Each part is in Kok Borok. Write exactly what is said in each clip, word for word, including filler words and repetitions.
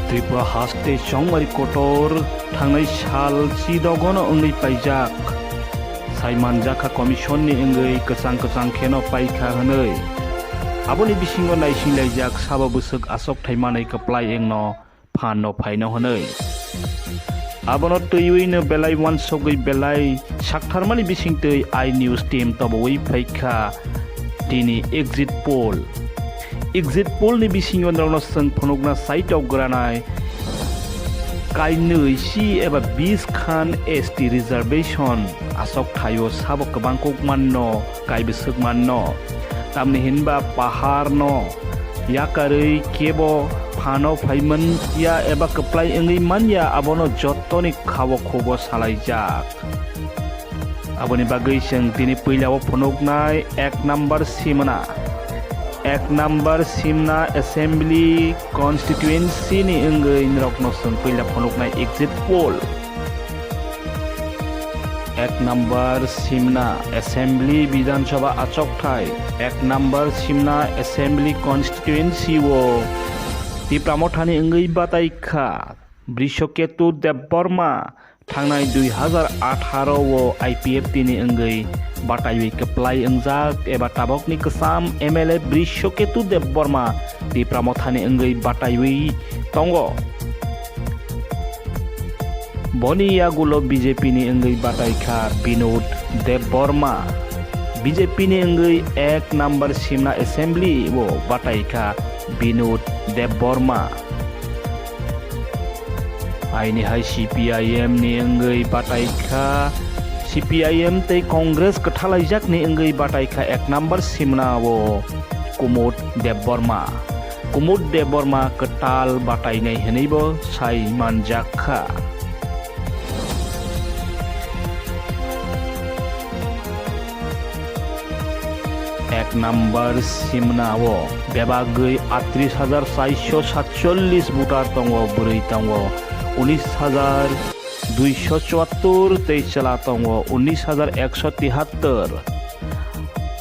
Tripura haste chongmari kotor thangnai sal chidogono wngwi paijak. Saimanjakha commission ni wngwi kwchang kwchang kheno paikha hwnwi. Aboni bisingo naisinglaijak sabo bwswk achokthai manwi kwplai wngno phan no phaino hwnwi. Abono twiwi no belai uansugwi belai saktharmani bisingtwi I news team tobowi phaikha tini exit poll. Exit poll ni bisingo norokno chwng phunukna saitok granai kainwi C eba bis khan S T reservation achok thaio sabo kwbang kok manno. Kaibo swk manno. Tamni hinba paharno yakarwi kebo phano phaiman ya eba kwplai wngwi man ya, abono jottoni khao khubo salaijak. Aboni bagwi chwng tini puilao phunuknai ek number simna. Ek number simna assembly constituency ni wngwi norokno chwng puila phunuknai exit poll. Ek number simna assembly Bidhan Sabha achokthai, ek number simna assembly constituency o Tipra Mothani wngwi batai kha Brishoketu Debbarma. Thangnai dui hazar atharo o I P F T ni wngwi bataiwi kwplai wngjak eba tabokni kwcham M L A Brishoketu Debbarma Tipra Mothani wngwi bataiwi tongo. Boni yagulo B J P ni wngwi batai kha Binod Debbarma. B J P ni wngwi ek number simna assembly o batai kha Binod Debbarma. Aini hai C P I M ni wngwi batai kha, C P I M tei Congress kwthalaijakni wngwi batai kha ek number simna o Kumud Debbarma. Kumud Debbarma kwtal batainai hwnwibo sai manjak kha. Ek number simna o bebagwi atris hajar chairso satchollis voter tongo, bwrwi tongo unis hajar duiso chuattor tei chwla tongo unis hajar ekso tihattor.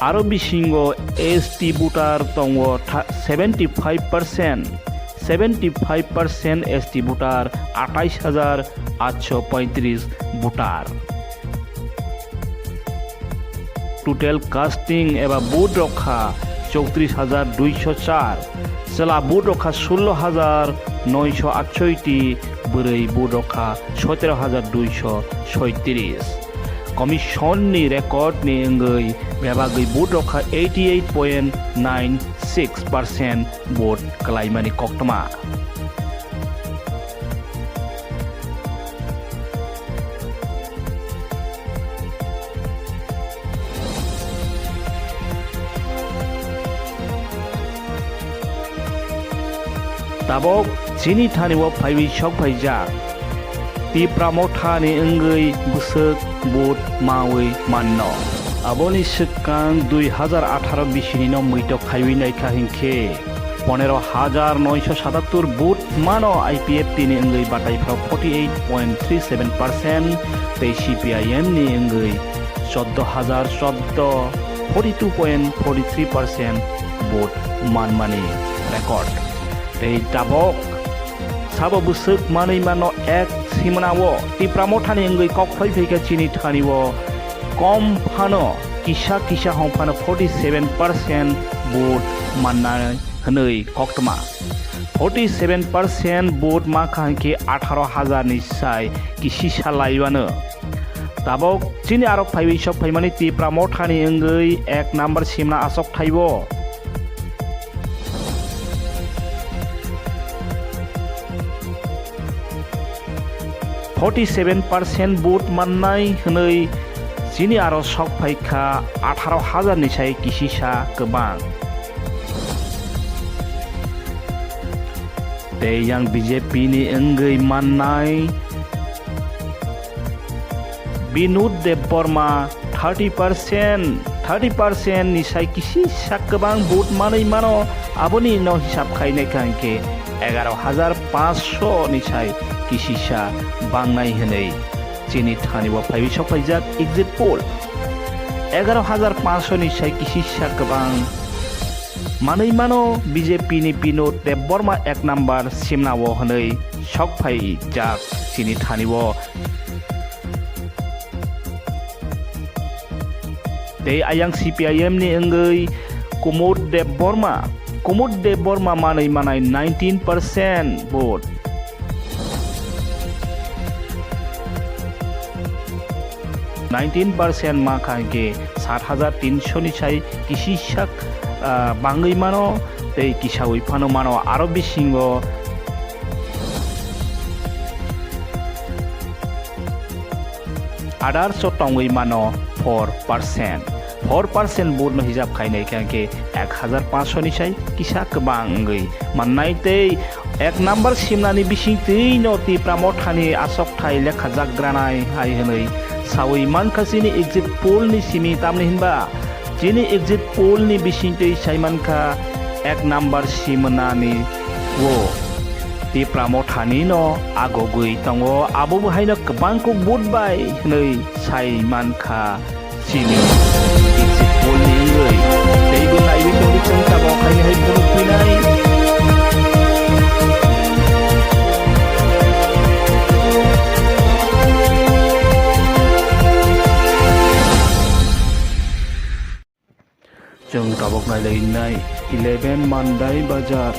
Aro bisingo S T voter tongo tha-, seventy five percent, seventy five percent S T voter, atais hajar atso poitris voter. Total casting eba vote rokha chowtris hajar duiso char, chwla vote rokha sullo hajar noiso atsoiti, bwrwi vote rokha sotero hajar duiso soitris. Commission ni record ni wngwi bebagwi vote rokha eighty eight point nine six percent vote kwlaimani koktwma. Tabok chini thani o phaiwi sok phaijak. Tipra Motha ni wngwi bwswk vote mawi manno. Aboni swkang dui hazar atharo bisini no muitok khaiwi naikha hinkhe, ponero hajar noisho satattor vote mano I P F T ni wngwi batai pharo forty eight point three seven percent tei C P I M ni wngwi choddo hajar choddo, forty two point forty three percent vote manmani record. Tei tabok sabo bwswk manwi mano ek simna o Tipra Mothani wngwi kok khlai phaikha chini thani o kom phano kisa kisa hong phano forty seven percent vote mannai hwnwi koktwma. Forty seven percent vote mankha hinkhe atharo hajar ni sai kisi salaiwano. Tabok chini arok phaiwi sok phaimani Tipra Mothani wngwi ek number simna achok thaibo. Forty seven percent vote mannai hwnwi chini aro sok phaikha atharo hajar ni sai kisisa kwbang. Tei yang B J P ni wngwi mannai Binod Debbarma thirty percent, thirty percent ni sai kisi sak kwbang vote manwi mano, aboni no hisab khainai kha hinkhe egaro hajar panchsho ni sai kisisa bangnai hwnwi chini thani o phaiwi sok phaijak exit poll. Egaro hajar panchsho ni sai kisisa kwbang Manwi mano B J P ni Binod Debbarma ek number simna o hwnwi sok phai jak chini thani o. Tei ayang C P I M ni wngwi Kumud Debbarma, Kumud Debbarma manwi manai nineteen percent vote. Nineteen percent ma kha hwnkhe sat hajar tinsho ni sai kisi sak, ah, bangwi mano tei kisaui phano mano aro bisingo adarso tongwi mano four percent. Four percent vote no hijab khainai khe hwnkhe ek hajar pansho ni sai kisa kwbang wngwi mannai tei ek number simnani bisingtwi no Tipra Mothani asokthai lekha jakgranai hai hwnwi saui mankha chini exit poll ni simi, tamni hinba chini exit poll ni bisingtwi sai mankha ek number simnani o Tipra Mothani no agogwi tongo, abo bo haino kwbang kuk vote bai hwnwi sai mankha. Chini exit poll ni wngwi teibo naiwi tongdi chwng tabok haini hai phunuk phinai. Chwng tabok nailainai eleven Mandai Bazar,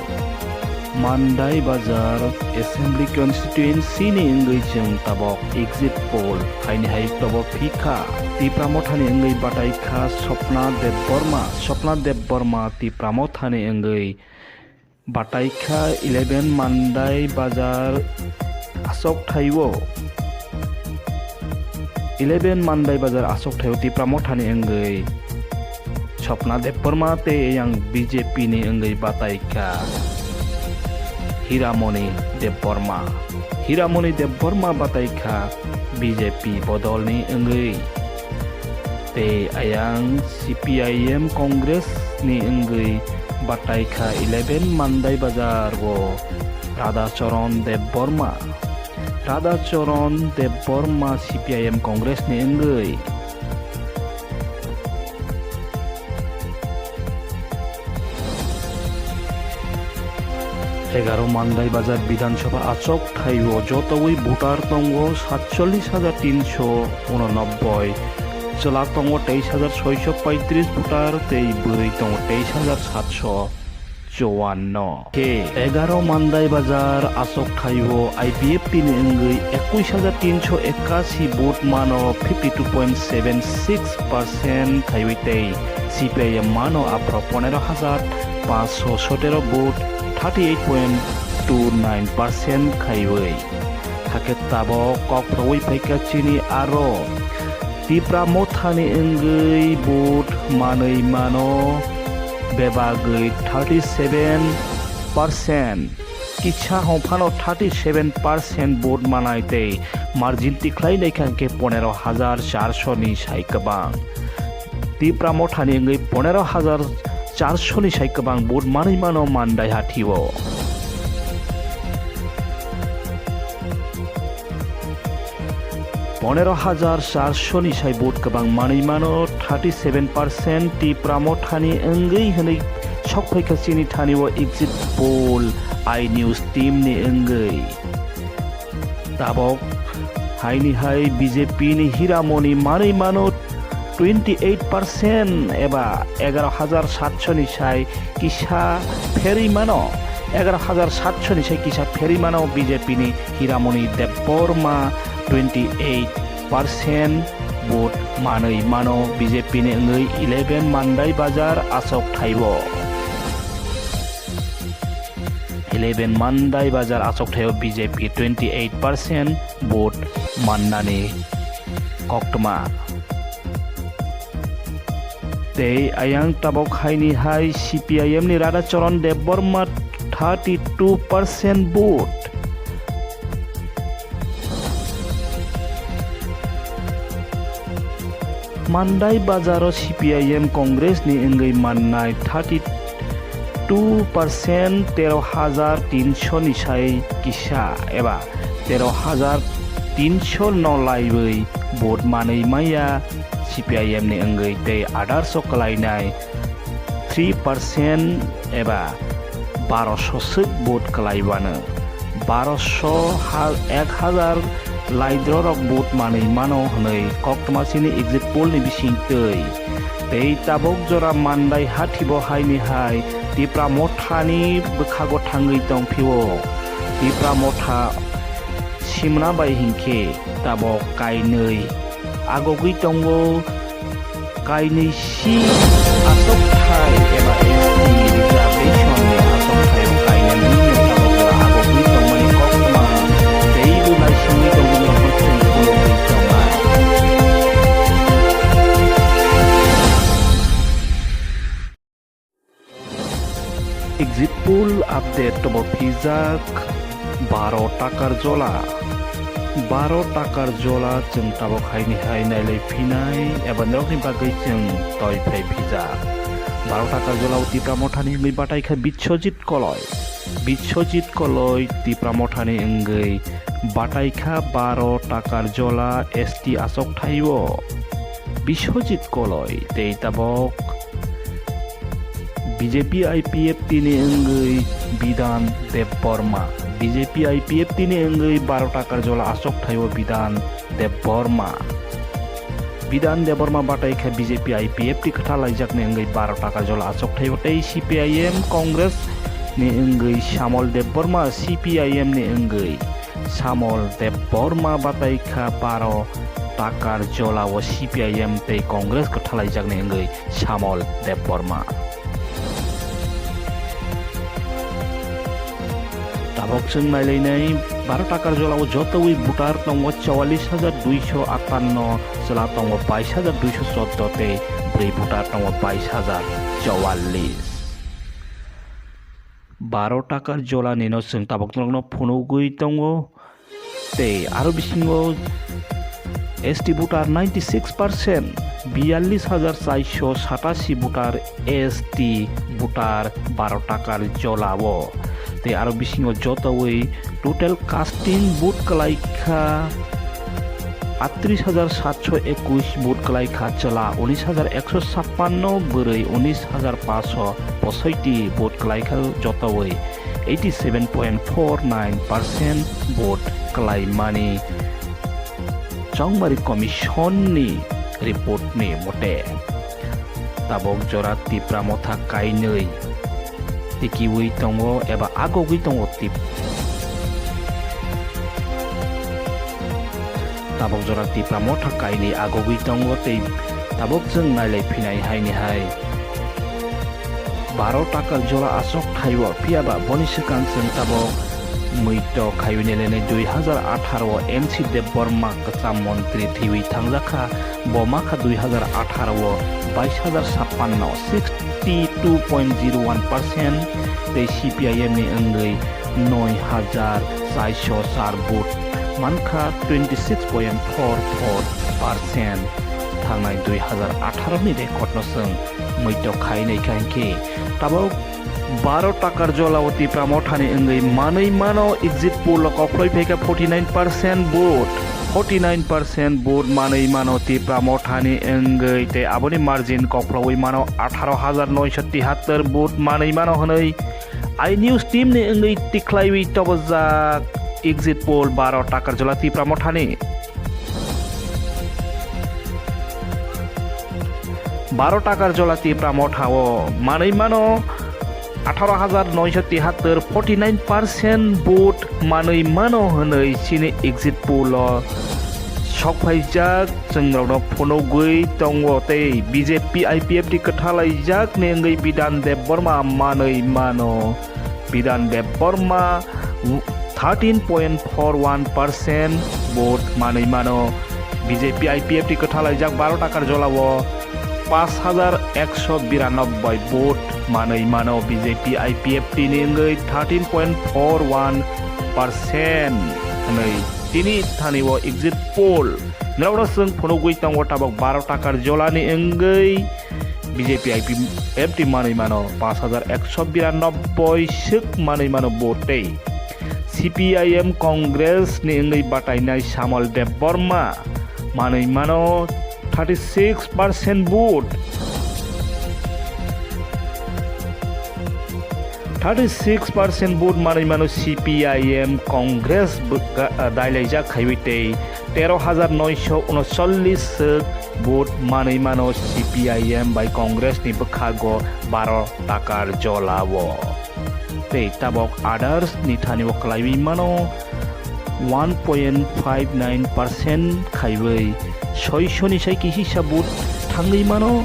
Mandai Bazar Assembly Constituency ni wngwi chwng tabok exit poll haini hai tobo phikha. Tipra Mothani wngwi batai kha Sopna Debbarma, Sopna Debbarma Tipra Mothani wngwi batai kha eleven Mandai Bazar asok thaio. Eleven Mandai Bazar asok thaio Tipra Mothani wngwi Sopna Debbarma tei yang B J P ni wngwi batai kha Hiramoni Debbarma. Hiramoni Debbarma batai kha B J P bodolni wngwi. Tei ayang C P I M Congress ni wngwi batai kha eleven Mandai Bazar o Radhacharan Debbarma. Radhacharan Debbarma C P I M Congress ni wngwi. Egaro Mandai Bazar Bidhan Sabha achok thaio jotowi voter tongo satchollis hajar tinsho unonobboi, chwla tongo teis hajar soisho paitris voter tei bwrwi tongo teis hajar satsho chuanno. Khe egaro Mandai Bazar achok thaio I P F T ni wngwi ekuis hajar tinsho ekashi vote mano fifty two point seven six percent khaiwi tei C P I M mano aphro ponero hajar pansho sotero vote thirty eight point two nine percent khaiwi. Hakhe tabok kok phaiwi phaikha chini aro Tipra Mothani wngwi vote manwi mano bebagwi thirty seven percent. Kisa hong phano thirty seven percent vote manai tei margin tikhlai naikha hwnkhe ponero hajar charsho ni sai kwbang. Tipra Mothani wngwi ponero hajar charsho ni sai kwbang vote manwi mano Mandai hathio. Ponero hajar charsho ni sai vote kwbang manwi mano thirty seven percent Tipra Mothani wngwi hwnwi sok phaikha chini thani o exit poll I News team ni wngwi. Tabok haini hai B J P ni Hiramoni manwi mano twenty eight percent eba egaro hajar satsho ni sai kisa pherwi mano, egaro hajar satsho ni sai kisa pherwi mano B J P ni Hiramoni Debbarma twenty eight percent vote manwi mano B J P ni wngwi eleven Mandai Bazar achok thaio. Eleven Mandai Bazar achok thaio B J P twenty eight percent vote mannani koktwma. Tei ayang tabok haini hai C P I M ni Radhacharan Debbarma thirty two percent vote. Mandai Bazaro C P I M Congress ni wngwi mannai thirty two percent tero hajar tinsho ni sai kisa eba tero hajar tinsho no laiwi vote manwi maya C P I M ni wngwi tei adarso kwlainai three percent eba barosho swk vote kwlai wano. Barosho ha-, ek hazar laidrorok vote manwi mano hwnwi koktwma chini exit poll ni bisingtwi. Tei tabok jora Mandai hathibo haini hai Tipra Mothani bwkhago thangwi tongphio. Tipra Motha simna bai hinkhe tabok kainwi agogwi tongo. Kainwi si asokthai eba S T reservation ni asokthai o kainwi no tabok jora agogwi tongmani koktwma tei bo naisingwi tongmani rokno chwng phunugwi tongnai. Exit poll update tobo phijak baro takar jola. Baro takar jola chwng tabok haini hai nailai phinai eba norokni bagwi chwng toi phai phijak. Baro takar jola o Tipra Mothani wngwi batai kha Biswajit Koloi. Biswajit Koloi Tipra Mothani wngwi batai kha baro takar jola S T asokthai o. Biswajit Koloi tei tabok B J P I P F T ni wngwi Bidhan Debbarma. B J P I P F T ni wngwi baro takar jola asokthai o Bidhan Debbarma. Bidhan Debbarma batai kha B J P I P F T kwthar laijakni wngwi baro takar jola asokthai o tei C P I M Congress ni wngwi Samol Debbarma, C P I M ni wngwi Samol Debbarma batai kha baro takar jola o C P I M tei Congress kwthar laijakni wngwi Samol Debbarma. Tabok chwng nailainai baro takar jola o jotowi voter tongo chwallis hajar duiso atanno, chwla tongo bais hajar duiso chordo tei bwrwi voter tongo bais hajar chwallis. Baro takar jola nino chwng tabok norokno phunugwi tongo. Tei aro bisingo S T voter ninety six percent, biyallis hajar chairso satasi voter S T voter baro takar jola o. Tei aro bisingo jotowi total casting vote kwlai kha atris hajar satso ekush, vote kwlai kha chwla unis hajar ekso sappanno, bwrwi unis hajar paso posoiti, vote kwlai kha jotowi eighty seven point four nine percent vote kwlaimani Chongmari Commission ni report ni mote. Tabok jora Tipra Motha kainwi tikiwi tongo eba agogwi tongo Tip-, tabok jora Tipra Motha kainwi agogwi tongo tei tabok chwng nailai phinai haini hai. Baro takar jola asok thaibo, phiya ba boni swkang chwng tabok muito khaiwi nai lainai dui hazar atharo o N C Debbarma kwcham montri thwiwi thangjak kha, bo ma kha dui hazar atharo o bais hajar sappanno, sixty two point zero one percent, tei C P I M ni wngwi noi hajar chairso char vote mankha, twenty six point four four percent. Thangnai dui hazar atharo ni record no chwng muito khai nai kha hinkhe tabok baro takar jola o Tipra Mothani wngwi manwi mano exit poll o koploi phaikha forty nine percent vote. Forty nine percent vote manwi mano Tipra Mothani wngwi, tei aboni margin koplogwi mano atharo hajar noisho tihattor vote manwi mano hwnwi iNews team ni wngwi tikhlaiwi tobojak exit poll baro takar jola Tipra Mothani. Baro takar jola Tipra Motha o manwi mano atharo hajar noisho tihattor, forty nine percent vote manwi mano hwnwi chini exit poll o sokphaijak chwng rokno phunugwi tongo tei B J P I P F T kwthalaijak ni wngwi Bidhan Debbarma manwi mano. Bidhan Debbarma thirteen point four one percent vote manwi mano. B J P I P F T kwthalaijak baro takar jola o pash hajar ekso biranobbai vote manwi mano. B J P I P F T ni wngwi thirteen point four one percent hwnwi tini thani o exit poll norokno chwng phunugwi tongo tabok baro takar jola ni wngwi. B J P I P F T manwi mano pash hajar ekso biranobbai swk manwi mano vote tei C P I M Congress ni wngwi batainai Samol Debbarma manwi mano thirty six percent vote. Thirty six percent vote manwi mano C P I M Congress bwkha-, ah, dailaijak khaiwi tei tero hajar noisho unochollis swk vote manwi mano C P I M bai Congress ni bwkhago baro takar jolao. Tei tabok others ni thani o kwlaiwi mano one point five nine percent khaiwi soisho ni sai kisisa vote thangwi mano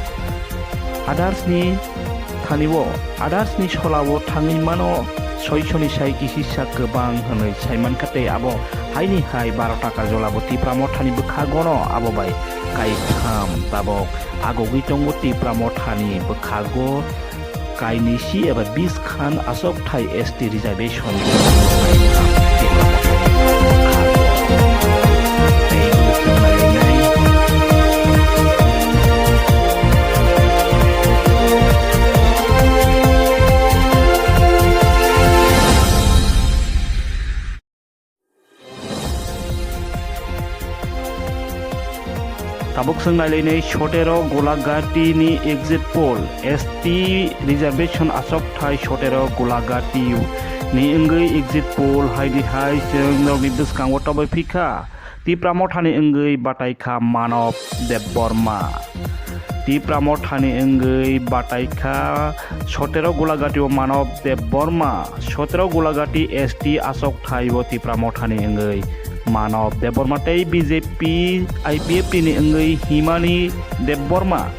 others ni thani o, others ni sola o thangwi mano soisho ni sai kisisa kwbang hwnwi sai mankha tei abo haini hai baro takar jolabo Tipra Mothani bwkhagono abo bai kaitham tabok agogwi tongo Tipra Mothani bwkhago. Kainwi si eba bis khan achok thai S T reservation. Tabuk chwng nailainai sotero Golagati ni exit poll, S T reservation achok thai sotero Golagati ni wngwi exit poll haini hai chwng norokni bwskango toboi phikha Tipra Mothani wngwi batai kha Manob Debbarma. Tipra Mothani wngwi batai kha sotero Golagati o Manob Debbarma, sotero Golagati S T achok thai o Tipra Mothani wngwi Manob Debbarma tei B J P I P F T ni wngwi Himani Debbarma.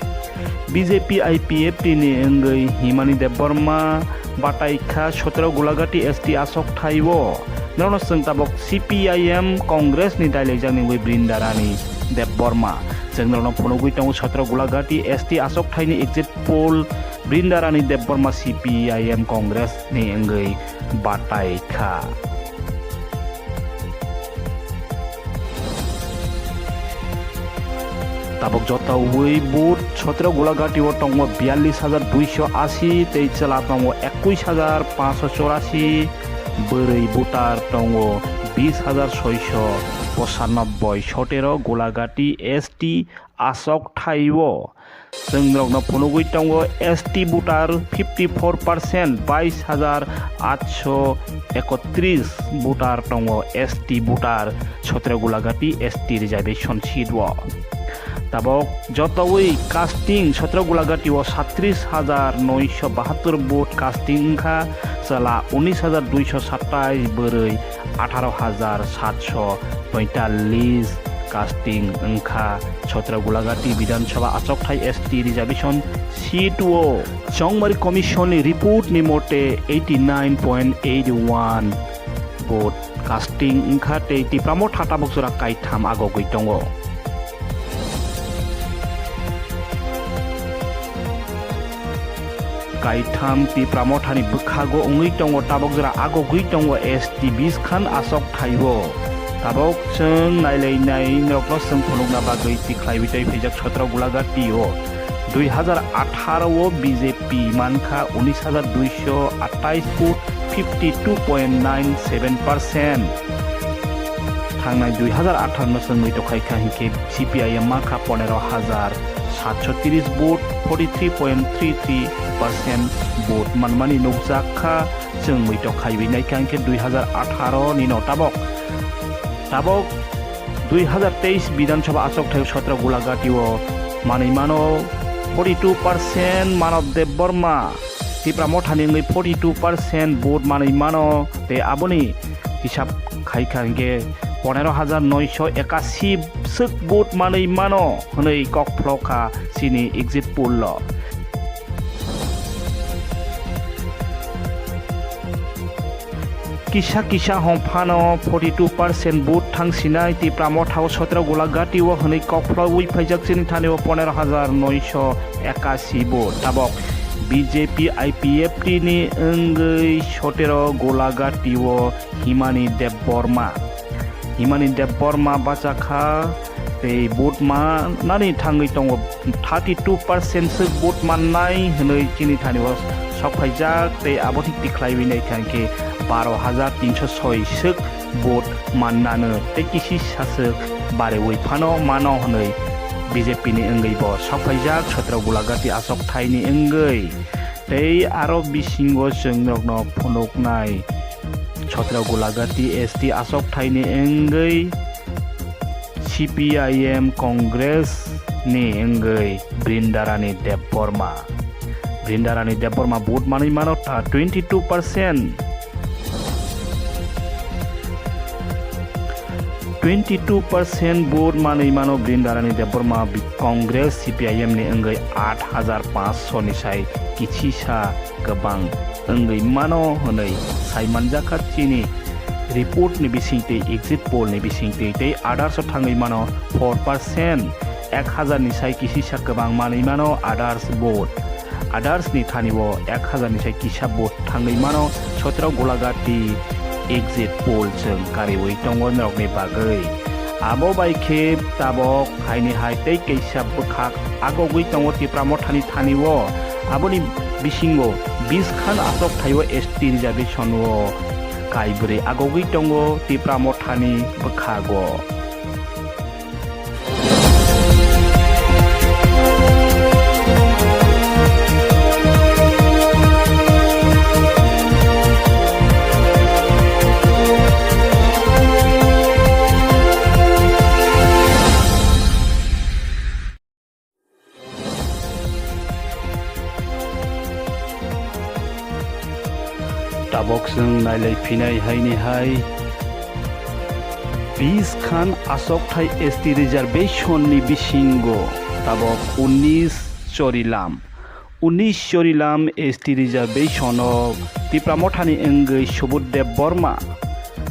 B J P I P F T ni wngwi Himani Debbarma batai kha sotero Golagati S T achok thai o. Norokno chwng tabok C P I M Congress ni dailaijakni wngwi Brindarani Debbarma. Chwng norokno phunugwi tongo sotero Golagati S T achok thaini exit poll Brindarani Debbarma C P I M Congress ni wngwi batai kha. Tabok jotowi vote sotero Golagati o tongo biyallis hajar duisho asi tei chwla tongo ekwis hajar panchsho chorasi, bwrwi voter tongo bis hajar soisho pochanobboi, sotero Golagati S T achok thai o. Chwng norokno phunugwi tongo S T voter fifty four percent, bais hajar atsho ekotris voter tongo S T voter sotero Golagati S T reservation seat o. Tabok jotowi casting sotero Golagati o satris hajar noisho bahattor vote casting wngkha, chwla unis hajar duisho sattais, bwrwi atharo hajar satsho pointallis casting wngkha sotero Golagati Bidhan Sabha achok thai S T reservation seat o. Chongmari Commission ni report ni mote eighty nine point eight one vote casting wngkha tei Tipra Motha tabok jora kaitham agogwi tongo. Kaitham Tipra Mothani bwkhago wngwi tongo, tabok jora agogwi tongo S T bis khan achok thai o. Tabok chwng nailainai norokno chwng phunukna bagwi tikhlaiwi tei phaijak sotero Golagati o. Dui hazar atharo o B J P mankha unis hajar duisho atais vote, fifty two point nine seven percent. Thangnai dui hazar atharo no chwng muitok khai kha hinkhe C P I M mankha ponero hajar satsho tris vote, forty three point three three percent vote manmani nukjak kha. Chwng muitok khaiwi naikha hinkhe dui hazar atharo ni no tabok, tabok dui hazar teis Bidhan Sabha achok thai sotero Golagati o manwi mano forty two percent Manob Debbarma, Tipra Mothani wngwi forty two percent vote manwi mano tei aboni hisab khai kha hinkhe ponero hajar noisho ekasi swk vote manwi mano hwnwi kok phlok kha chini exit poll o. Kisa kisa hwn phano forty two percent vote thang sinai Tipra Motha o sotero Golagati o hwnwi kok phlogwi phaijak chini thani o ponero hajar noisho ekasi vote. Tabok B J P I P F T ni wngwi sotero Golagati o Himani Debbarma. Himani Debbarma bachakha tei vote manani thangwi tongo thirty two percent swk vote mannai hwnwi chini thani o sok phaijak tei abo thik tikhlaiwi naikha hinkhe baro hajar tinsho soi swk vote mannano tei kisi saswk bariwi phano mano hwnwi B J P ni wngwi bo sok phaijak sotero Golagati achok thaini wngwi. Tei aro bisingo chwng norokno phunuknai Chhatragulagati S T achokthai ni wngwi C P I M Congress ni wngwi Brindarani Debbarma. Brindarani Debbarma vote manwi mano ta twenty two percent. Twenty two percent vote manwi mano Brindarani Debbarma bi-, Congress C P I M ni wngwi aat hajar panchsho ni sai kichisa kwbang wngwi mano hwnwi sai manjakha chini report ni bisingtwi, exit poll ni bisingtwi, tei others o thangwi mano four percent, ek hajar ni sai kichisa kwbang manwi mano others vote. Others ni thani o ek hajar ni sai kisa vote thangwi mano Chhatragulagati exit poll chwng kariwi tongo norokni bagwi. Abo bai khe tabok haini hai tei kaisa bwkhak agogwi tongo Tipra Mothani thani o. Aboni bisingo biskhan achokthai o S T reservation o kaibrwi agogwi tongo Tipra Mothani bwkhago. Tabok chwng nailai phinai haini hai biskhan achokthai S T reservation ni bisingo tabok unis Chorilam. Unis Chorilam S T reservation o Tipra Mothani wngwi Subudh Debbarma.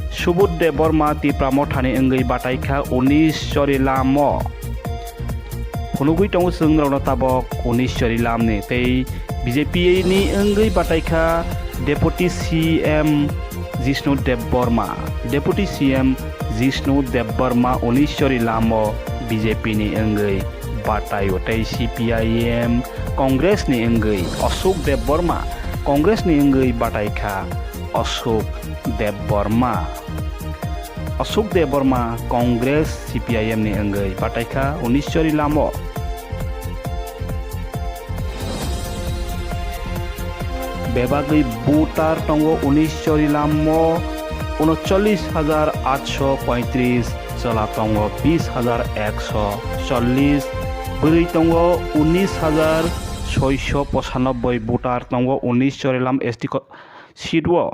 Subudh Debbarma Tipra Mothani wngwi bataikha unis Chorilam o. Phunugwi tongo chwng norokno tabok unis Chorilam ni tei B J P ni wngwi bataikha Deputy C M Jishnu Debbarma. Deputy C M Jishnu Debbarma unis Chorilam o B J P ni wngwi bataio tei C P I M Congress ni wngwi Ashok Debbarma, Congress ni wngwi bataikha Ashok Debbarma. Ashok Debbarma Congress C P I M ni wngwi bataikha unis Chorilam o. Bebagwi voter tongo unis Chorilam o unochollis hajar atsho poitris, chwla tongo bis hajar ekso chollis, bwrwi tongo unis hajar soisho pochanobboi voter tongo unis Chorilam S T ko-, seat o.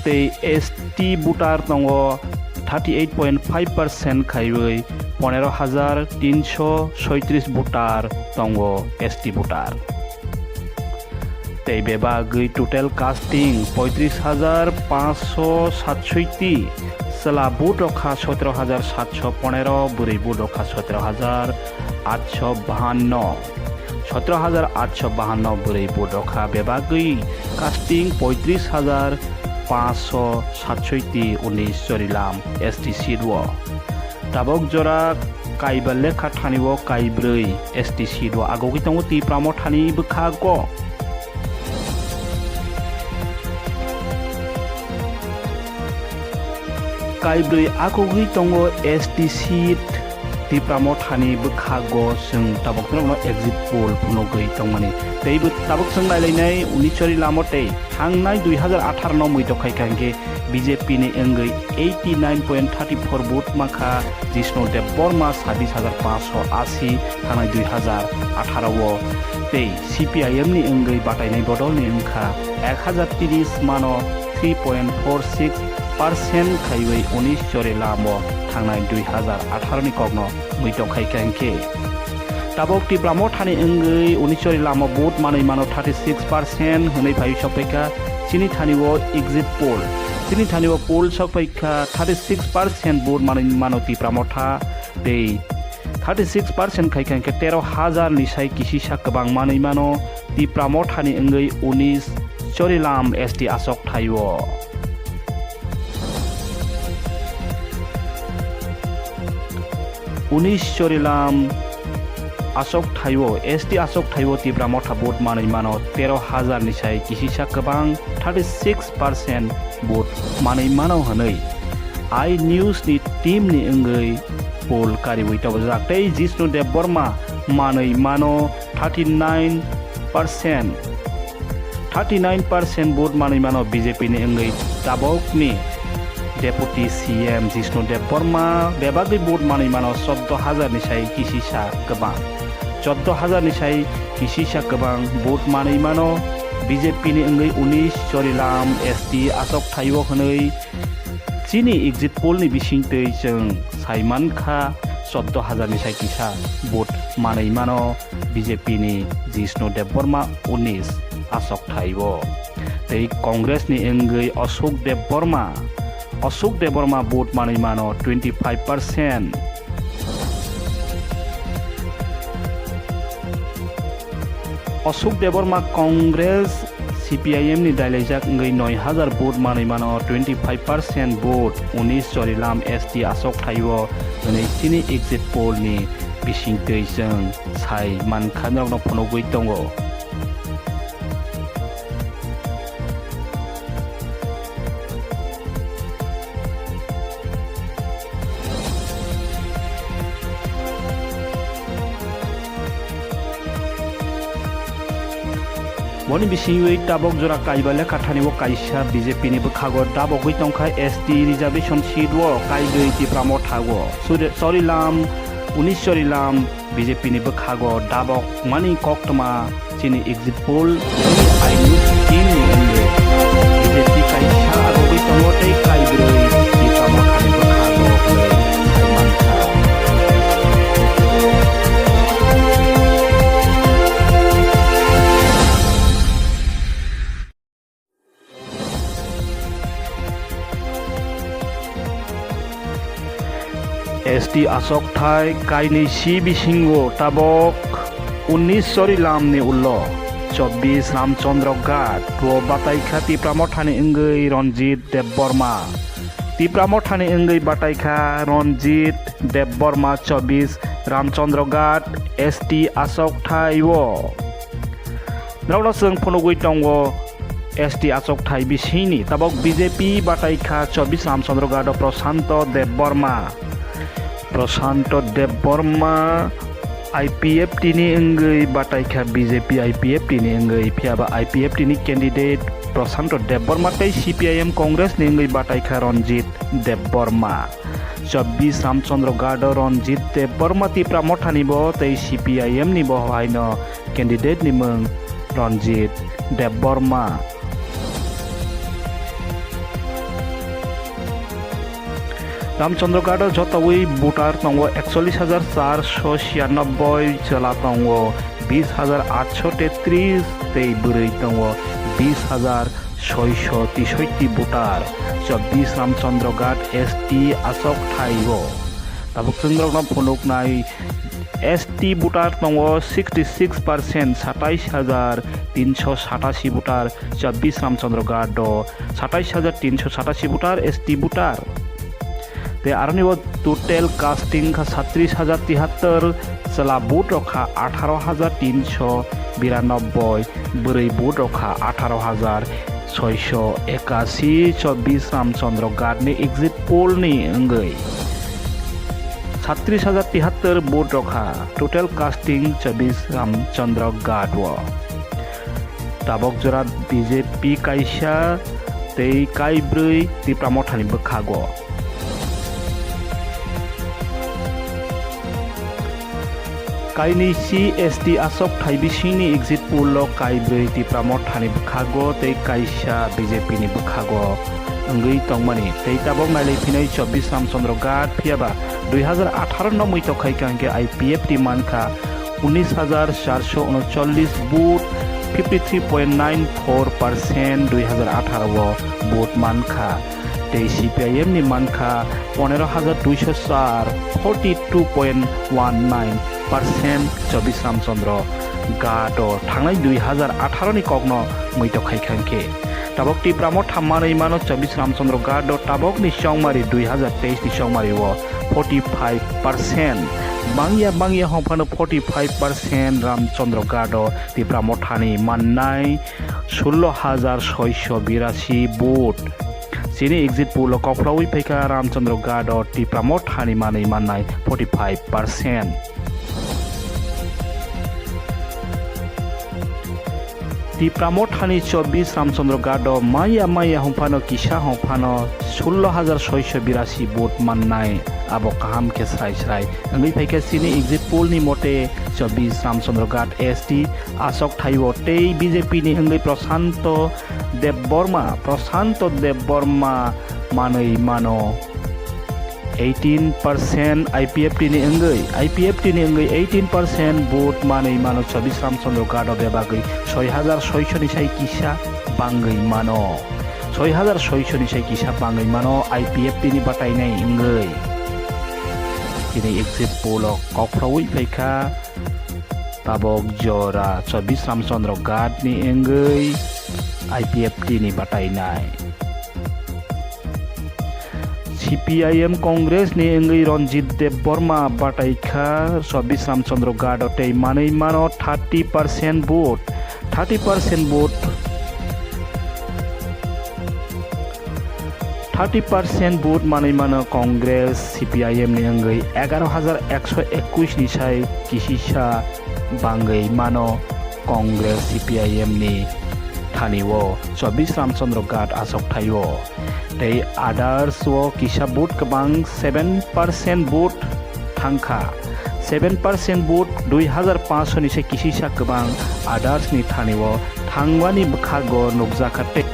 Tei S T voter tongo thirty eight point five percent khaiwi ponero hajar tinsho soitris voter tongo S T voter. Tei bebagwi total casting poitris hajar panchsho satsoiti, chwla vote rokha sotero hajar satsho ponero, bwrwi vote rokha sotero hajar atsho bahanno. Sotero hajar atsho bahanno bwrwi vote rokha, bebagwi casting poitris hajar panchsho satsoiti unis Chorilam S T seat o. Tabok jora kaiba lekha thani o kaibrwi S T seat o agogwi tongo Tipra Mothani bwkhago. Kaibrwi agogwi tongo S T seat Tipra Mothani bwkhago chwng tabok norokno exit poll phunugwi tongmani. Teibo tabok chwng nailainai unis Chorilam o tei thangnai dui hajar atharo no muitok khai kha hinkhe B J P ni wngwi eighty nine point thirty four vote mankha Jishnu Debbarma sabis hajar panchsho asi thangnai dui hajar atharo o tei C P I M ni wngwi batainai bodol ni wngkha ek hajar tris mano three point four six percent khaiwi unis Chorilam o thangnai dui hajar atharo ni kokno muitok khai kha hinkhe. Tabok Tipra Mothani wngwi unis Chorilam o vote manwi mano thirty six percent hwnwi phaiwi sokphaikha chini thani o exit poll. Chini thani o poll sokphaikha thirty six percent vote manwi mano Tipra Motha tei thirty six percent khai kha hinkhe tero hajar ni sai kisisa kwbang manwi mano Tipra Mothani wngwi unis Chorilam S T achokthai o. Unis Chorilam achokthai o, S T achokthai o Tipra Motha vote manwi mano tero hajar ni sai kisisa kwbang thirty six percent vote manwi mano hwnwi I News ni team ni wngwi poll kariwi tobojak tei Jishnu Debbarma manwi mano thirty nine percent thirty nine percent vote manwi mano B J P ni wngwi tabokni Deputy C M Jishnu Debbarma bebagwi vote manwi mano chwddo hajar ni sai kisisa kwbang. Chwddo hajar ni sai kisisa kwbang vote manwi mano B J P ni wngwi unis Chorilam S T achok thaio hwnwi chini exit poll ni bisingtwi chwng sai mankha chwddo hajar ni sai kisa vote manwi mano B J P ni Jishnu Debbarma unis achok thaio. Tei Congress ni wngwi Ashok Debbarma, Ashok Debbarma vote manwi mano twenty five percent. Ashok Debbarma Congress C P I M ni dailaijak wngwi noi hajar vote manwi mano twenty five percent vote unis Chorilam S T achok thaio hwnwi chini exit poll ni bisingtwi chwng sai mankha norokno phunugwi tongo. Boni bisingwi tabok jora kaiba lekha thani o kaisa B J P ni bwkhago dabogwi tongkha S T reservation seat o kaigwi Tipra Motha o. Suri-, Sorilam, unis Sorilam, B J P ni bwkhago dabok mani koktwma chini exit poll tei aini team ni wngwi B J P kaisa agogwi tongo tei kaibrwi Tipra Mothani bwkhago hwnwi sai mankha. S T achokthai kainwi si bisingo tabok unis Sorilam ni ulo chobbish Ramchandra Ghat o bataikha Tipra Mothani wngwi Ranjit Debbarma. Tipra Mothani wngwi bataikha Ranjit Debbarma chobbish Ramchandra Ghat S T achokthai o. Norokno chwng phunugwi tongo S T achokthai bisingni. Tabok B J P bataikha chobbish Ramchandra Ghat o Prashanto Debbarma. Prashanto Debbarma I P F T ni wngwi bataikha B J P I P F T ni wngwi, phiyaba I P F T ni candidate Prashanto Debbarma tei C P I M Congress ni wngwi bataikha Ranjit Debbarma. Chobbish Ramchandra Ghat o Ranjit Debbarma Tipra Mothani bo tei C P I M ni bo haino candidate ni mung Ranjit Debbarma. Ramchandra Ghat o jotowi voter tongo ekchollish hajar charsho chiyanobboi, chwla tongo bish hajar atsho tetris tei bwrwi tongo bish hajar soisho tesoitti voter. Chobbish Ramchandra Ghat S T achokthai o. Tabuk chwng norokno phunuknai S T voter tongo sixty six percent, satais hajar tinsho satashi voter, chobbish Ramchandra Ghat o satais hajar tinsho satashi voter S T voter. Tei aroni bo total casting kha sattris hajar tihattor, chwla vote rok kha atharo hajar tinsho biranobboi, bwrwi vote rok kha atharo hajar soisho ekashi, chobbish Ramchandra Ghat ni exit poll ni wngwi sattris hajar tihattor vote rok kha, total casting chobbish Ramchandra Ghat o. Tabok jora B J P kaisa tei kaibrwi Tipra Mothani bwkhago. Kainwi C S T achokthai bisingni exit poll o kaibrwi Tipra Mothani bwkhago tei kaisa B J P ni bwkhago wngwi tongmani. Tei tabok nailai phinai chobbish Ramchandra Ghat, phiyaba dui hajar atharo no muitok khai kha hwnkhe I P F T mankha unis hajar charsho unochollish vote, fifty three point nine four percent dui hajar atharo o vote mankha. Tei C P I M ni mankha ponero hajar duisho char, forty two point one nine percent, chobbish Ramchandra Ghat o thangnai dui hajar atharo ni kokno muitok khai kha hwnkhe. Tabok Tipra Motha manwi mano chobbish Ramchandra Ghat o tabokni chongmari dui hajar teis ni chongmari o forty five percent. Bangya bangya hongphano forty five percent Ramchandra Ghat o Tipra Mothani mannai sullo hajar soisho birashi vote. Chini exit poll o kokhlawi phaikha Ramchandra Ghat o Tipra Mothani manwi mannai forty five percent. Tipra Mothani chobbish Ramchandra Ghat o maya maya hwnphano kisa hwnphano sullo hajar soisho birasi vote mannai, abo kaham khe srai srai wngwi phaikha. Chini exit poll ni mote chobbish Ramchandra Ghat S T achok thaio tei B J P ni wngwi Prashanto Debbarma, Prashanto Debbarma manwi mano eighteen percent, I P F T ni wngwi, I P F T ni wngwi eighteen percent vote manwi mano chobbish Ramchandra Ghat o bebagwi soi hajar soisho ni sai kisa bangwi mano, soi hajar soisho ni sai kisa bangwi mano I P F T ni batainai wngwi. Chini exit poll o kokphrowi phaikha. Tabok jora chobbish Ramchandra Ghat ni wngwi I P F T ni batainai. C P I M Congress ni wngwi Ranjit Debbarma bataikha chobbish Ramchandra Ghat o tei manwi mano thirty percent vote, thirty percent vote. Thirty percent vote manwi mano Congress, C P I M ni wngwi egaroh hajar ekso ekush ni sai kisisa bangwi mano Congress, C P I M ni thani o chobbish Ramchandra Ghat achok thaio. Tei others o kisa vote kwbang seven percent vote thangkha. Seven percent vote dui hajar paanch ni se kisisa kwbang others ni thani o thangmani bwkhago nukjakha tei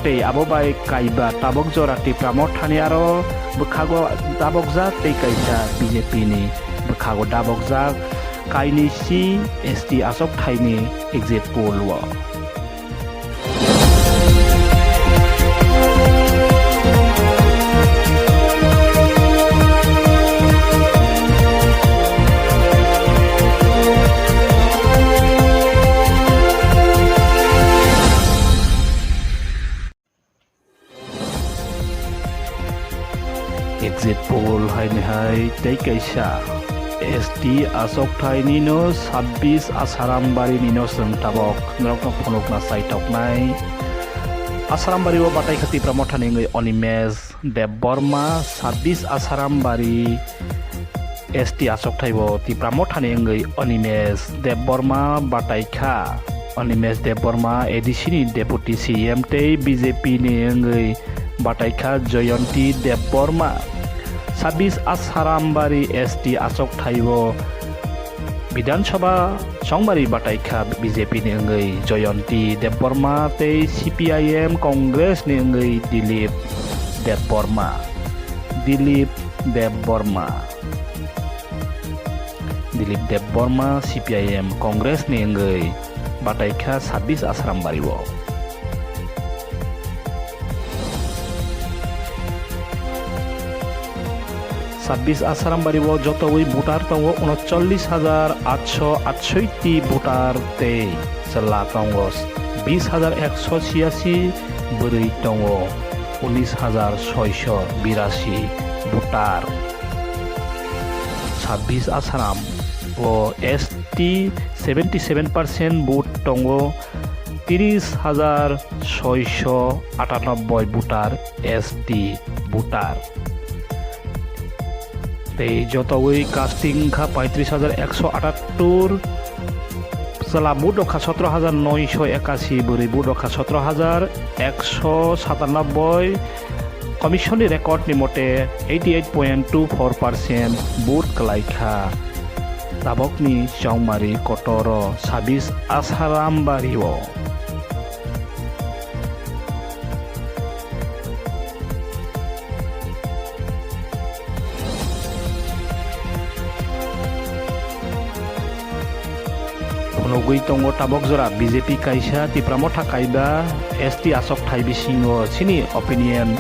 Tei abo bai kaiba tabok jora Tipra Mothani aro bwkhago dabokjak tei kaisa B J P ni bwkhago dabokjak kainwi C S T achok thaini exit poll o. Exit poll haini hai tei kaisa S T achok thai nino sabbish Asaram bari nino chwng tabok norokno phunukna chaitoknai. Asaram bari o batai kha Tipra Mothani wngwi Animesh Debbarma, sabbish Asaram bari S T achok thai o Tipra Mothani wngwi Animesh Debbarma batai kha. Animesh Debbarma A D C ni Deputy C M tei B J P ni wngwi batai kha Jayanti Debbarma. Sabbish Asaram bari S T achok thai o Bidhan Sabha chongmari batai kha B J P ni wngwi Jayanti Debbarma tei C P I M Congress ni wngwi Dilip Debbarma. Dilip Debbarma. Dilip Debbarma C P I M Congress ni wngwi batai kha sabbish Asaram bari o. Sabbish Asaram bari o jotowi voter tongo unochollish hajar atso atsoi ti voter tei chwla tongo bish hajar ekso chiyasi, bwrwi tongo unis hajar soisho birasi voter. Sabbish Asaram o S T seventy seven percent vote tongo, tiris hajar soisho atanoboi voter S T voter. Tei jotowi casting wngkha paitris hajar ekso atattur, chwla vote rokha sotro hajar noisho ekasi, bwrwi vote rokha sotro hajar ekso satanoboi. Commission ni record ni mote eighty eight point two four percent vote kwlai kha. Tabokni chongmari kotoro sabbish Asaram bari o. Phunugwi tongo tabok jora B J P kaisa, Tipra Motha kaiba, S T achok thai bisingo chini opinion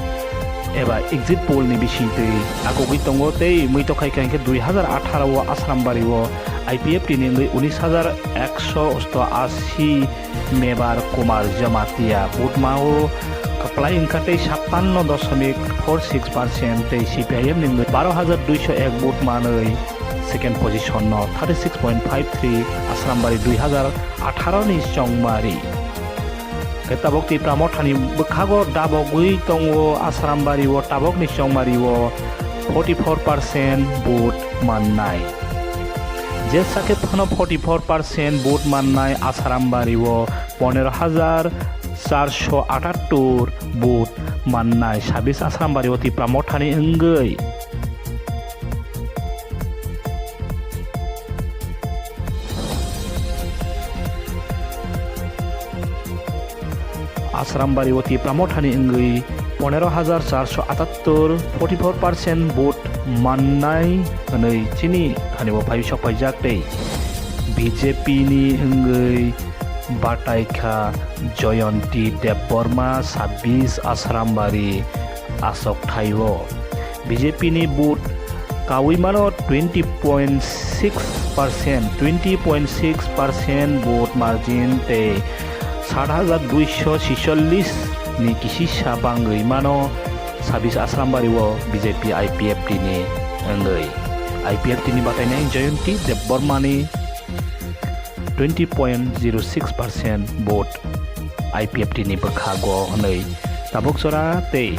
eba exit poll ni bisingtwi agugwi tongo tei muitok khai kha hinkhe dui hajar atharo o Asaram bari o I P F T ni wngwi unis hajar ekso osto ashi Mebar Kumar Jamatia butma o kwplai wngkha tei satanno dosomik four six percent tei C P I M ni wngwi baro hajar duiso ek but manwi second position no thirty six point five three Asrambari dui hajar atharo ni chongmari. Khe tabok Tipra Mothani bwkhago dabogwi tongo Asrambari o tabokni chongmari o forty four percent vote mannai. Jesa khe phano forty four percent vote mannai Asarambari o ponero hajar charso atattor vote mannai sabis Asarambari o Tipra Mothani wngwi. Asarambari o Tipra Mothani wngwi ponero hajar charso atattor, forty four percent vote mannai hwnwi chini thani bo phai sok paijak tei B J P ni wngwi batai kha Jayanti Debbarma sabis Asarambari achokthai o. B J P ni vote kaui mano twenty point six percent, twenty point six percent vote margin tei sat hajar duiso chisollis ni kisisa bangwi mano sabis Asarambari o B J P I P F T ni wngwi. I P F T ni batainai Jayanti Debbarma ni twenty point zero six percent vote I P F T ni bwkhago hwnwi tabuk jora tei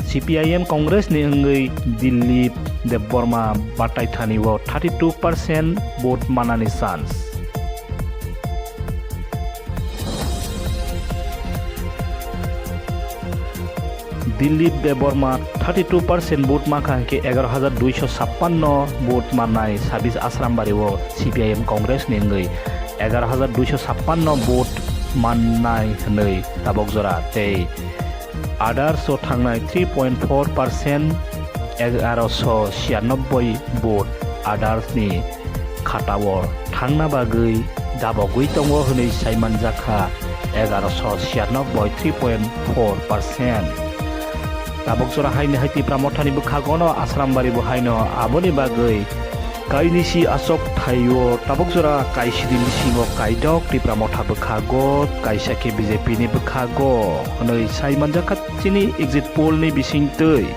C P I M Congress ni wngwi Dilip Debbarma batai thani o thirty two percent vote manani chance. Dilip Debbarma thirty two percent vote mankha hinkhe egaroh hajar duiso chappanno vote mannai sabis Asarambari o C P I M Congress ni wngwi egaroh hajar duiso chappanno vote mannai hwnwi tabuk jora tei others o thangnai three point four percent egaroso chiyanobbai vote others ni khatao thangna bagwi dabogwi tongo hwnwi sai manjakha egaroso chiyanobbai three point four percent. Tabuk jora haini hai Tipra Mothani bwkhagono Asarambari bo haino aboni bagwi kainisi achok thaio tabuk jora kaisini bisingo kaidok Tipra Motha bwkhago kaisa khe B J P ni bwkhago hwnwi sai manjakha chini exit poll ni bisingtwi.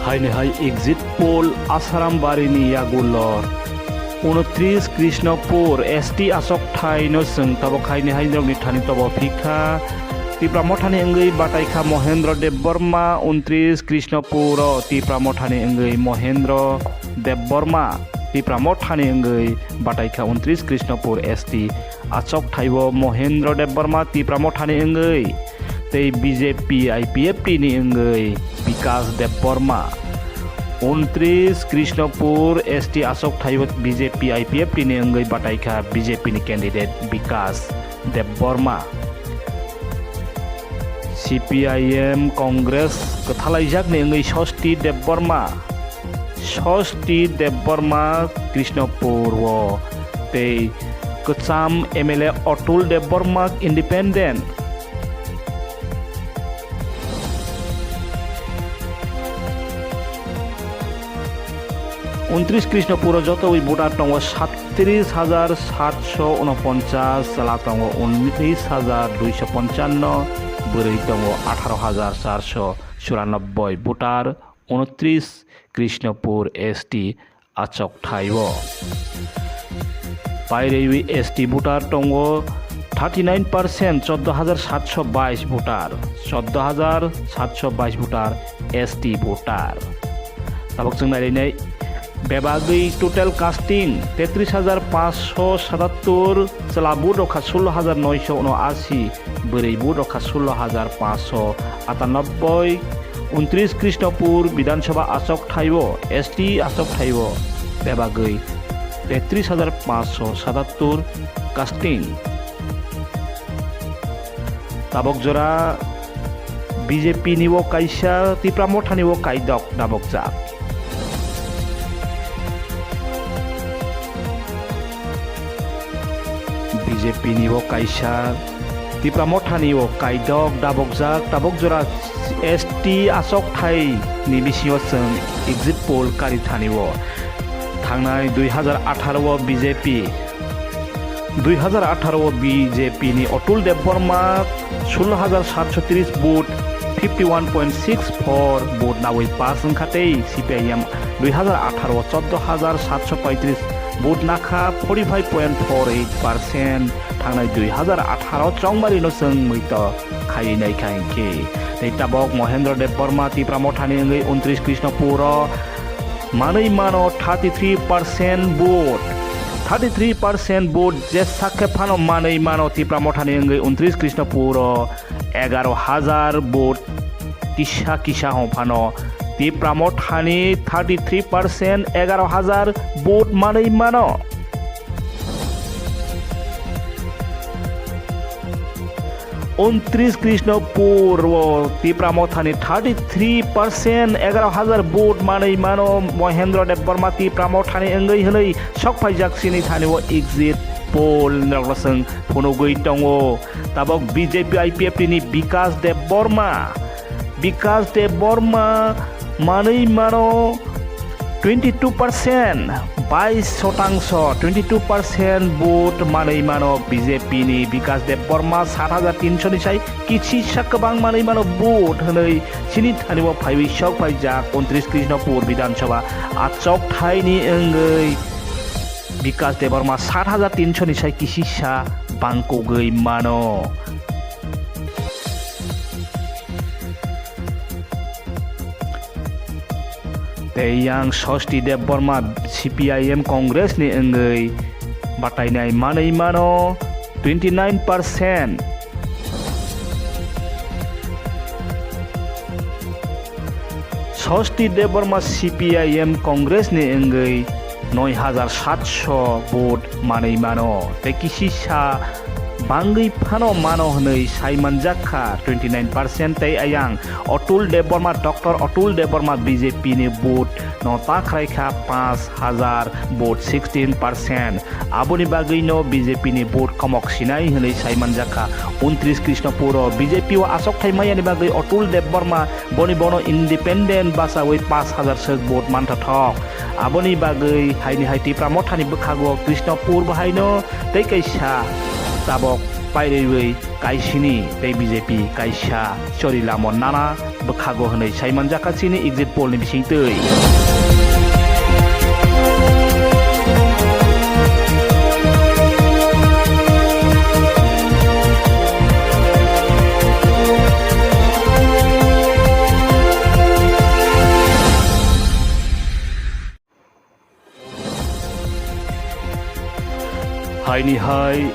Haini hai exit poll Asarambari ni yagulo unotris Krishnapur S T achok thai no chwng tabuk haini hai norok ni thani tobo phikha. Tipra Mothani wngwi batai kha Mohendra Debbarma, unotris Krishnapur o Tipra Mothani wngwi Mohendra Debbarma, Tipra Mothani wngwi batai kha unotris Krishnapur S T achok thai o Mohendra Debbarma Tipra Mothani wngwi tei B J P I P F T ni wngwi Bikash Debbarma. Unotris Krishnapur S T achok thai o B J P I P F T ni wngwi batai kha B J P ni candidate Bikash Debbarma. C P I M Congress kwthalaijakni wngwi Sosti Debbarma, Sosti Debbarma Krishnapur o tei kwcham M L A Atul Debbarma independent. Unotris Krishnapur o jotowi voter tongo satris hajar satso unoponchas, chwla tongo unnis hajar duiso ponchanno, bwrwi tongo atharo hajar charso churanobboi voter, unotris Krishnapur S T achok thai o. Pairewi S T voter tongo thirty nine percent, choddo hajar satso bais voter, choddo hajar satso bais voter S T voter. Tabuk chwng nailainai bebagwi total casting tetris hajar paanch sho satattor, chwla vote rokha sullo hajar noi sho uno ashi, bwrwi vote rokha sullo hajar paanch sho atanobboi, unotris Krishnapur Bidhan Sabha achok thai o, S T achok thai o, bebagwi tetris hajar paanch sho satattor casting. Tabuk jora B J P ni o kaisa, Tipra Mothani o kaidok dabokjak. B J P ni o kaisa, Tipra Mothani o kaidok dabokjak, tabuk jora S T achok thai ni bisingo chwng exit poll kari thani o. Thangnai dui hajar atharo o B J P, dui hajar atharo o B J P ni Atul Debbarma sullo hajar satso tris vote fifty one point six four vote nawi pass wngkha tei C P I M dui hazar atharo o choddo hazar satso paitris vote nakha, forty five point four eight percent. Thangnai dui hazar atharo chongmarino chwng muito khaiwi naikha hinkhe. Tei tabok Mohendra Debbarma Tipra Mothani wngwi untris Krishnapur o manwi mano thirty three percent vote. Thirty three percent vote jesa khe phano manwi mano Tipra Mothani wngwi untris Krishnapur o egaro hazar vote kisa kisa hong phano Tipra Mothani thirty three percent egaro hazar vote manwi mano. Untris Krishnapur o Tipra Mothani thirty three percent egaro hazar vote manwi mano Mohendra Debbarma Tipra Mothani wngwi hwnwi sok phaijak chini thani o exit poll rok no chwng phunugwi tongo. Tabok B J P I P F T ni Bikas Debbarma, Bikas Debbarma manwi mano twenty two percent, bais shotangso, twenty two percent vote manwi mano B J P ni Bikas Debbarma, sat hajar tinsho ni sai kisisa kwbang manwi mano vote hwnwi chini thani o phaiwi sok phaijak untris Krishnapur Bidhan Sabha achok thaini wngwi Bikas Debbarma sat hajar tinsho ni sai kisisa bangkugwi mano. Tei yang Sosti Debbarma C P I M Congress ni wngwi batainai manwi mano twenty nine percent. Sosti Debbarma C P I M Congress ni wngwi noi hajar satso vote manwi mano tei kisisa bangwi phano mano hwnwi sai manjak kha twenty nine percent tei ayang Atul Debbarma, Doctor Atul Debbarma B J P ni vote no ta khwrai kha panch hajar vote sixteen percent. Aboni bagwi no B J P ni vote khomok sinai hwnwi sai manjak kha. Untris Krishnapur o B J P o achok thai maya ni bagwi Atul Debbarma boni bono independent bachawi panch hajar swk vote mantha thok. Aboni bagwi haini hai Tipra Mothani bwkhago Krishnapur bahaino tei kaisa tabok pairwi kaisini tei B J P kaisa chori lamo nana bwkhago hwnwi sai manjak kha chini exit poll ni bisingtwi. Haini hai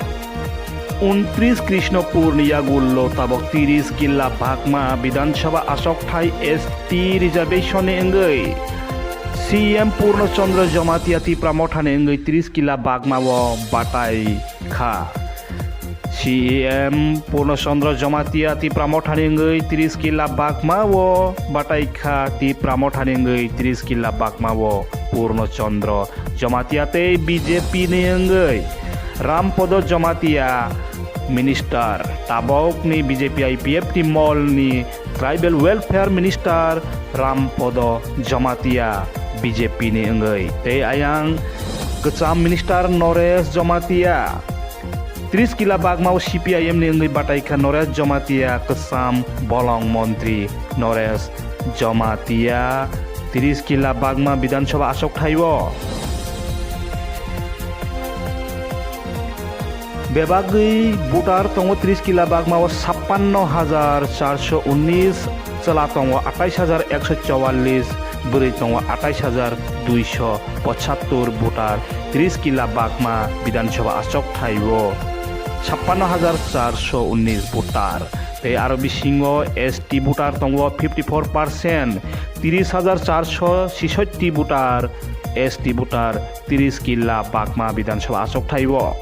untris Krishnapur ni yagullo tabok tiris killa Bagma Bidhan Sabha achok thai S T reservation ni wngwi C M Purno Chandra Jamatia Tipra Mothani wngwi tiris killa Bagma o batai kha. C M Purno Chandra Jamatia Tipra Mothani wngwi tiris killa Bagma o batai kha. Tipra Mothani wngwi tiris killa Bagma o Purno Chandra Jamatia tei B J P ni wngwi Rampodo Jamatia minister, tabokni B J P I P F T mol ni Tribal Welfare Minister Rampodo Jamatia B J P ni wngwi tei ayang kwcham Minister Naresh Jamatia. Tris kila Bagma o C P I M ni wngwi batai kha Naresh Jamatia, kwcham bolong montri Naresh Jamatia. Tris kila Bagma Bidhan Sabha achok thai o. Bebagwi voter tongo tris kila Bagma o sappanno hajar charso unnis, chwla tongo atais hajar ekso chowallis, bwrwi tongo atais hajar duiso pochattor voter tris kila Bagma Bidhan Sabha achok thai o sappanno hajar charso unnis voter. Tei aro bisingo S T voter tongo fifty four percent, tris hajar charso chisotti voter S T voter tris kila Bagma Bidhan Sabha achok thai o.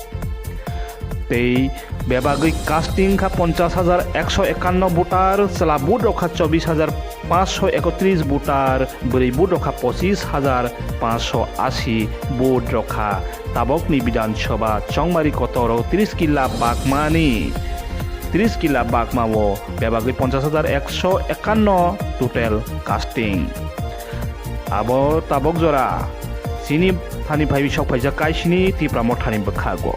Tei bebagwi casting kha ponchash hajar ekso ekanno voter, chwla vote rok kha chobbish hajar panchsho ekotris voter, bwrwi vote rok kha pochish hajar panchsho ashi vote rok kha. Tabokni Bidhan Sabha chongmari kotor o tris kila Bagmani, tris kila Bagma o bebagwi ponchash hajar ekso ekanno total casting. Abo tabok jora chini thani phaiwi sok phaijak kaisini Tipra Mothani bwkhago.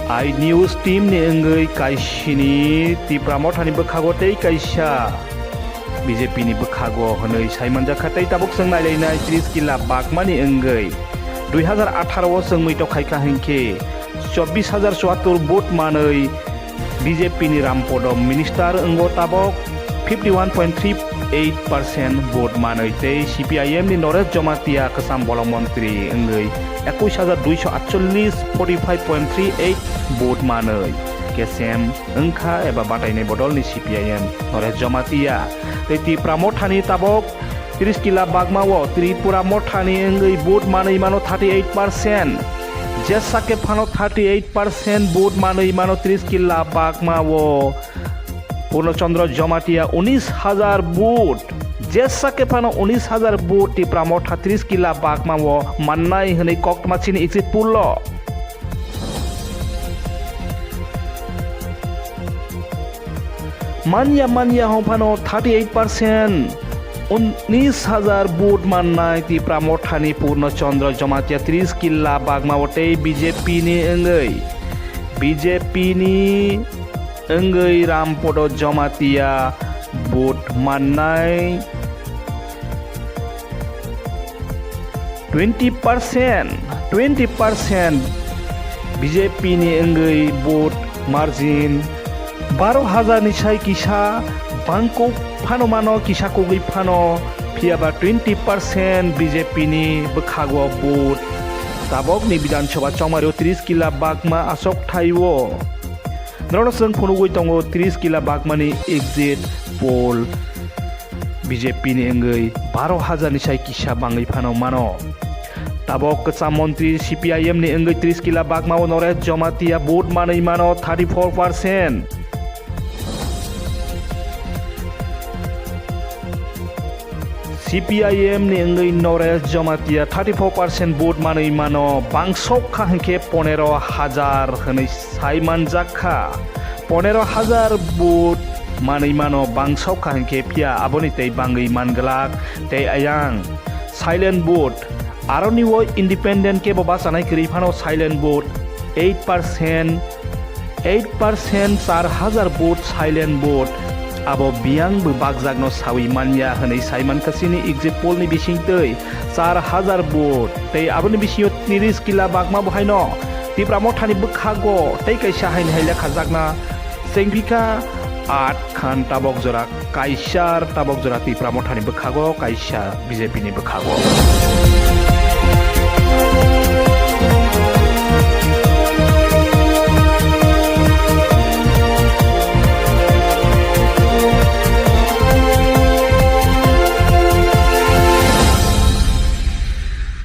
I News team ni wngwi kaisini Tipra Mothani bwkhago tei kaisa B J P ni bwkhago hwnwi saimanjakha tei tabuk chwng nailainai tris kila bakmani wngwi dui hazar atharo o chwngwi tokhaikha hinkhe chobbish hazar chuattor vote manwi B J P ni Rampodo minister wngo tabok fifty one point three eight percent vote manwi tei C P I M ni Noresh Jomatia kwcham bolong montri wngwi ekush hazar duisho atchollish, forty five point three eight vote manwi kesem wngkha eba batainai bodolni C P I M Noresh Jomatia tei Tipra Mothani tabok tris kila bakmao Tripura Mothani wngwi vote manwi mano thirty eight percent. Jesa khe phano thirty eight percent vote manwi mano tris kila bakmao Purno Chandra Jomatia unis hazar vote. Jesa khe phano unis hazar vote Tipra Motha tris kila bakmao mannai hwnwi koktma chini exit poll o. Manya manya hong phano thirty eight percent unis hazar vote mannai Tipra Mothani Purno Chandra Jomatia tris kila bakmao tei B J P ni wngwi, B J P ni wngwi Rampodo Jomatia vote mannai twenty percent, twenty percent B J P ni wngwi vote margin baro hazar ni sai kisa bangkuk phano mano, kisa kugwi phano, phiya ba twenty percent B J P ni bwkhago vote. Tabok ni Bidhan Sabha chongmario tris kila bakma asok thaio. Norokno chwng phunugwi tongo tris kila bakmani exit poll. B J P ni wngwi baro hazar ni sai kisa bangwi phano mano. Tabok kwcham montri C P I M ni wngwi tris kila bakmao Noresh Jomatia vote manwi mano thirty four percent. C P I M ni wngwi Noresh Jomatia thirty four percent vote manwi mano, bangsok kha hinkhe ponero hazar hwnwi sai manjak kha. Ponero hazar vote manwi mano, bangsok kha hinkhe phiya aboni tei bangwi man glak tei ayang silent vote. Aroni o independent kebo bachanai kwrwi phano silent vote eight percent, eight percent, char hazar vote silent vote. Abo biyang bo bakjakno sawi manya hwnwi sai mankha chini exit poll ni bisingtwi. Char hazar vote tei aboni bisingo tris kila bakma bo haino Tipra Mothani bwkhago tei kaisa haini hai lekhajakna chengphikha aat khan tabok jora kaisar tabok jora Tipra Mothani bwkhago kaisa B J P ni bwkhago.